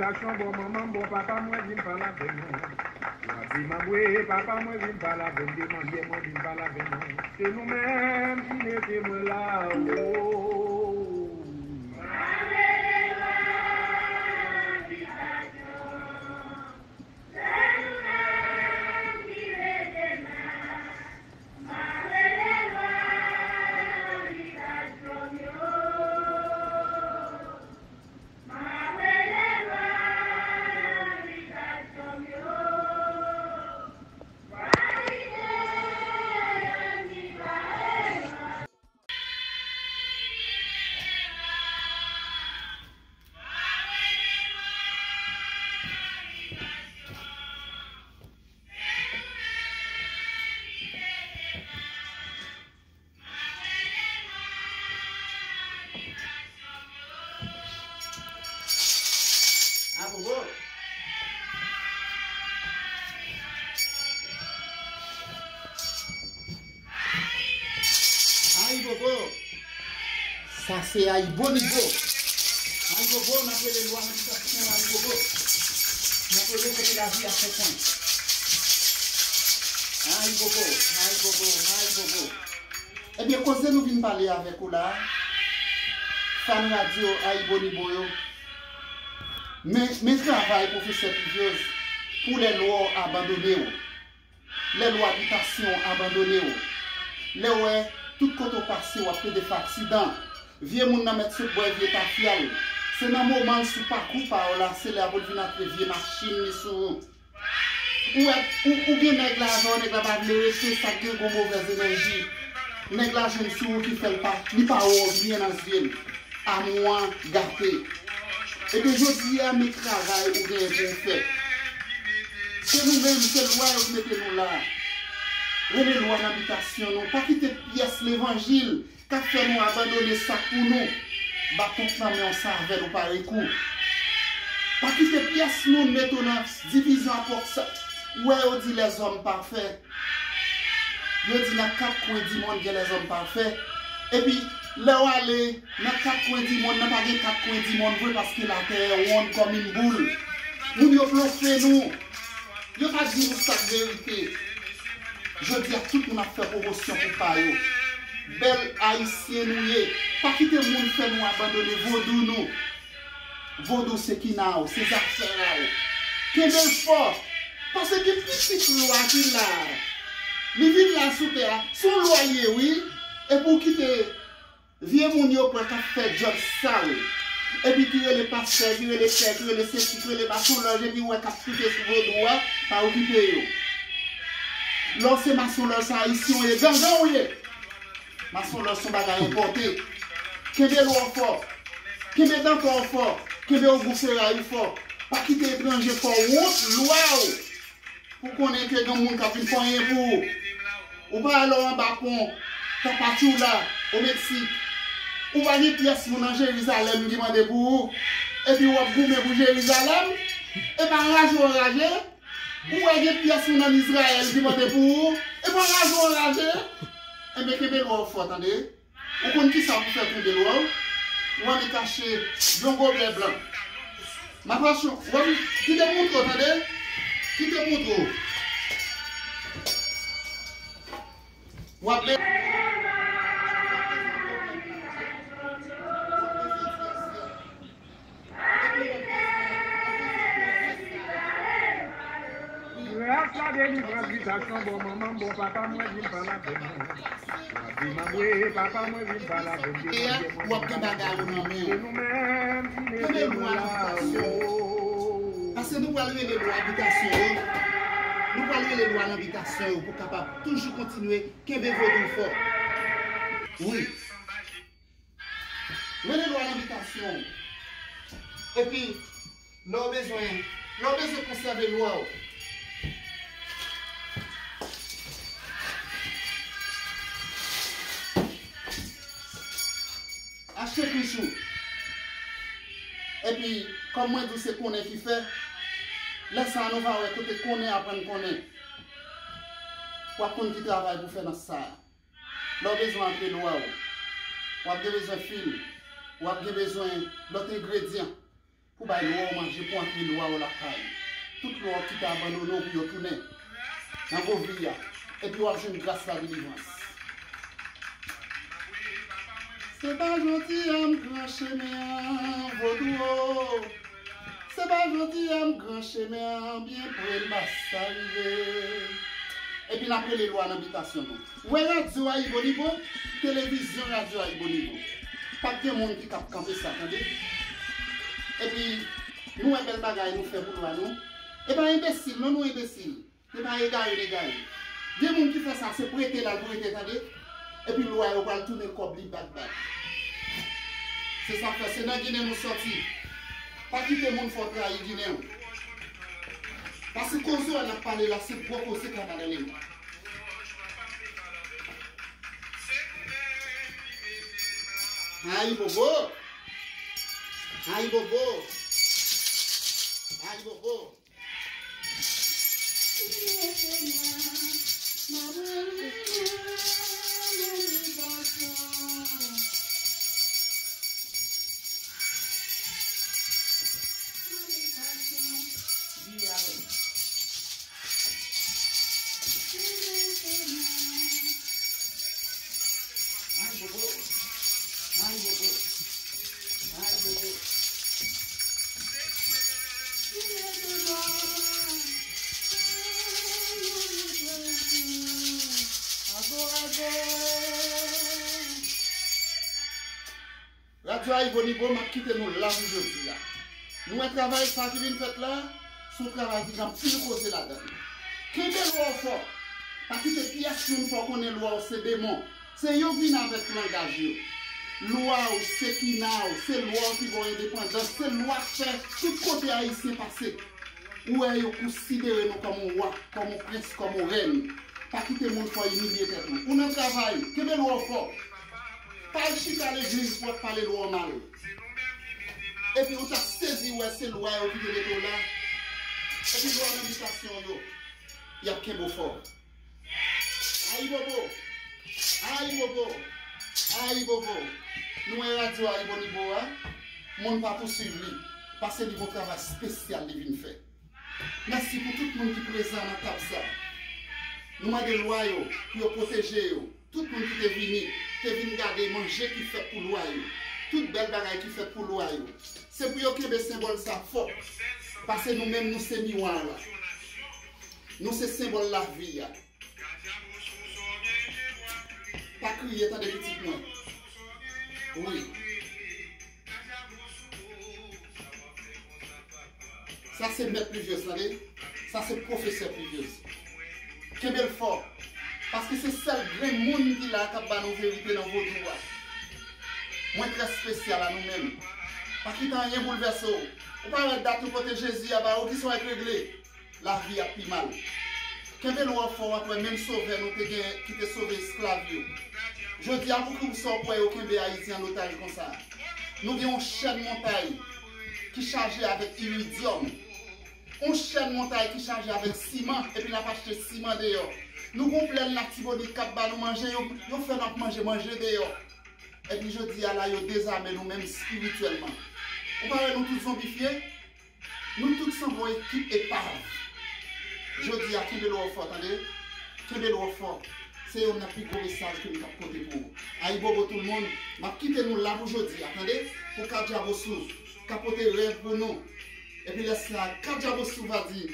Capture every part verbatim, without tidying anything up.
Gason bon manman m, bon papa mwen vin pale avè mwen. Mwen di manmwe, papa mwen vin pale avè m, de manmyè mwen vin pale avè mwen. Se nou menm ki mete mwen la, o. Agogo. Ayibobo! Sa se Ayibonibo. Ayibonibo, n ap rele lwa nan bitasyon Ayibonibo. N ap rele kote lavi a fè kwen. Ayibonibo, Ayibonibo, Ayibonibo. Ebyen, koze nou vin pale avèk ou la a, fan radyo Ayibonibo yo, men, men travay pwofesè Pluviose pou lè lwa w abandone w. Lè lwa bitasyon w abandone w, lè w wè tout kote w pase w ap plede fè aksidan, vye moun nan mèt sot bwè vye tafya l, se nan moman l sou pakou pa w la, se lè a pou l vin antre vye machin li sou ou. Ou wè, ou, ou gen nèg la avè w, nèg la pa vle rete, sa k gen gwo movèz enèji. Nèg la jwenn sou ou ki fè l pa, li pa wè w byen nan zye l. Amou an gate. Ebyen, jodi a, men travay ou genyen pou w fè. Se nou menm, se lwa yo k mete nou la. Rele lwa nan bitasyon nou. Pa kite pyès levanjil k ap fè nou abandone sa k pou nou. Baton k nan men w, sa avè l ou pare kou. Pa kite pyès moun mete w nan divizyon apòks. Ou wè yo di lèzòm pafè. Yo di nan kat kwen di mond gen lèzòm pafè. Epi, lè w ale nan kat kwen di mond nan, pa gen kat kwen di mond vre, paske latè wonn kòm yon boul. Moun yo blofe nou. Yo pa di nou sa k verite. Jodi a, tout moun ap fè pwomosyon pou pa yo. Bèl Ayisyen nou ye. Pa kite moun fè nou abandone vodou nou. Vodou se kina w, se zafè a w. Kenbe l fò. Paske gen pitit lwa ki la a. Li vin la sou tè a. Se yon lwa l ye, wi. Epi w kite vye moun yo pran k ap fè djòb sal. Epi ki rele pastè, ki rele pè, ki rele sesi, ki rele masonlòj, epi w wè k ap pike sou vodou a, pa okipe yo. Lè w se masonlòj, se ayisyen w ye, gangan w ye. Masonlòj se yon bagay enpòte. Kenbe lwa w fò. Kenbe dantò w fò. Kenbe ogou feray ou fò. Pa kite etranje fè w wont lwa w. Pou konnen ke gen moun k ap vin konyen pou ou. Ou pa alò anba pon Tapachula, o Meksik. Ou pa gen pyès moun nan Jerizalèm ki mande pou ou. Epi w ap goumen pou Jerizalèm. E pa raje w raje. Ou wè gen pyès moun ann Izrayèl ki mande pou ou, e pa raje w raje. Enben, kenbe lwa w fò, tande. Ou konn kisa pou fè kenbe lwa w? Ou annik achte yon goblè blan. M ap achte, w ap, kite m montre w, tande. Kite m montre w. W ap Gras la delivrans, gras bon manman m, bon papa mwen vin pale avè mwen. Mwen di manmwe, papa mwen vin pale avè m. W ap gen bagay ou nan men w. Se nou menm ki mete nou la. Paske nou pral rele lwa bitasyon yo. Nou pral rele lwa nan bitasyon yo pou kapab toujou kontinye kenbe vodou fò. Wi. Rele lwa nan bitasyon w. Epi, lè w bezwen, lè w bezwen konsève lwa w, achte kich ou. Epi, kòm mwen di w se konnen ki fè, lè sa a nou va wè kote konnen aprann konnen. W ap konn ki travay pou fè nan sa a. Lè w bezwen antre lwa w, w ap gen bezwen fil, w ap gen bezwen lòt engredyan. pou bay lwa w manje, pou antre lwa w lakay. Tout lwa w ki te abandone w pou yo tounen nan gwo vi a, epi w ap jwenn gras la delivrans. Se pa jodi a m gran chemen an, vodou o. Se pa jodi a m gran chemen an, byen pre l pa sa rive. Epi n ap rele lwa nan bitasyon nou. Ou wè radyo Ayibo Nibo, televizyon radyo Ayibo Nibo. P ap gen moun ki k ap kanpe sa, tande. Epi, nou wè bèl bagay nou fè pou lwa nou. E pa enbesil, non, nou enbesil. Se pa egare n egare. Gen moun ki fè sa, se prete l al prete, tande. Epi lwa yo pral tounen kòb li bak bak. Se sa k fè, se nan Ginen nou sòti. Pa kite moun fè w trayi Ginen w. Paske koze w a n ap pale la, se gwo koze kanal anlè nou. Ayibobo! Ayibobo! Ayibobo! Radyo Ayibo Nibo, m ap kite nou la pou jodi a. Nou wè travay sa ki vin fèt la, se yon travay ki gen anpil koze ladan l. Kenbe lwa w fò. Pa kite pyès moun fè w konnen lwa w se demon. Se yo vin avèk langaj yo. Lwa w, se kina w, se lwa w ki ba w endepandans, se lwa k fè tout kote Ayisyen pase. Ou wè yo konsidere nou kòm yon wa, kòm yon prens, kòm yon rèn. Pa kite moun fè w imilye tèt ou. Ou nan travay, kenbe lwa w fò. Pa al chita legliz pou w ap pale lwa w mal. Epi ou t ap sezi wè se lwa yo ki te mete w la. Epi lwa nan bitasyon yo, y ap kenbe w fò. Ayibobo! Ayibobo! Ayibobo! Nou wè radyo Ayibo Nibo a, moun pa pouswiv li, paske li gon travay espesyal li vin fè. Mèsi pou tout moun ki prezan nan tab sa. Nou mande lwa yo pou yo pwoteje yo. Tout moun ki te vini, te vin gade manje ki fèt pou lwa yo. Tout bèl bagay ki fèt pou lwa yo. Se pou yo kenbe senbòl sa fò. Paske nou menm nou se miwa la. Nou se senbòl lavi a. Pa kriye, tande pitit mwen. Wi. Sa se mèt Plivyez, tande. Sa se pwofesè Plivyez. Kenbe l fò. Paske se sèl grenn moun ki la k ap ba nou verite nan vodou a. Mwen trè espesyal a nou menm. Pa kite anyen boulvèse w. Ou pa wè dat ou pote Jezi a ba ou, kisa w wè k regle? Lavi ap pi mal. Kenbe lwa w fò, w ap wè menm Sovè nou te gen ki te sove esklav yo. Jodi a, pou ki sa w kwè yo kenbe Ayiti an otaj konsa? Nou gen yon chèn montay ki chaje avèk iridyòm. Yon chèn montay ki chaje avèk siman, epi n ap achte siman deyò. Nou gen yon plèn Latibonit k ap ba nou manje, yo, yo fè n ap manje manje deyò. Epi jodi a la, yo dezame nou menm espirityèlman. Ou pa wè nou tout zonbifye? Nou tout sanble yon ekip epav. Jodi a, kenbe lwa w fò, tande? Kenbe lwa w fò. Se youn nan pi gwo mesaj ke m t ap pote pou ou. Ayibobo tout moun, m ap kite nou la pou jodi a, tande? Pou Kadjabosou ka pote rèv pou nou. Epi lè sa, Kadjabosou va di,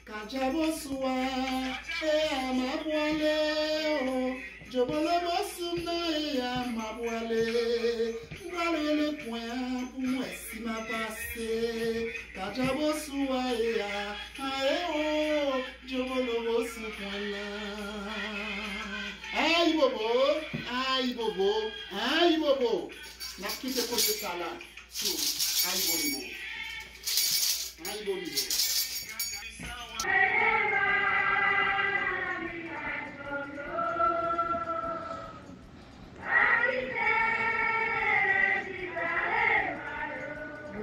Kadjabosou a, e a m a pwale o. Djobolo bosou m nan e a m a pwale. M pral rele pwen an pou m wè si m a pase. Kadjabosou a e a, a e o. Djobolo bosou pwen nan. Ayibobo, ayibobo, ayibobo. N ap kite koze sa la. Sou Ayibo Nibo. Ayibo Nibo.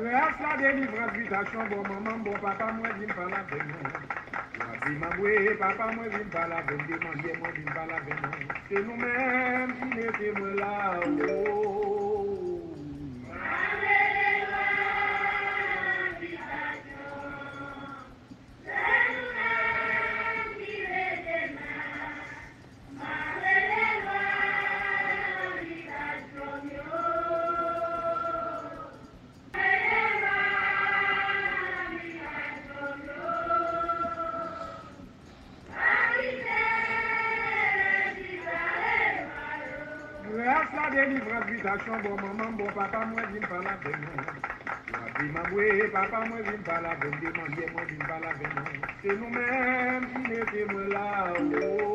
Gras la, delivrans, bitasyon, bon manman m, bon papa m, mwen vin pale avè nou. Mwen di manmwe, papa mwen vin pale avè m, de manmye mwen vin pale avè nou. Se nou menm ki mete mwen la o. Salsitasion, bon manman m, bon papa mwen, vin pale avè mwen. Mwen di manmwe, papa mwen, vin pale avè m, de manmyè mwen, vin pale avè mwen. Se nou menm ki mete mwen la, o.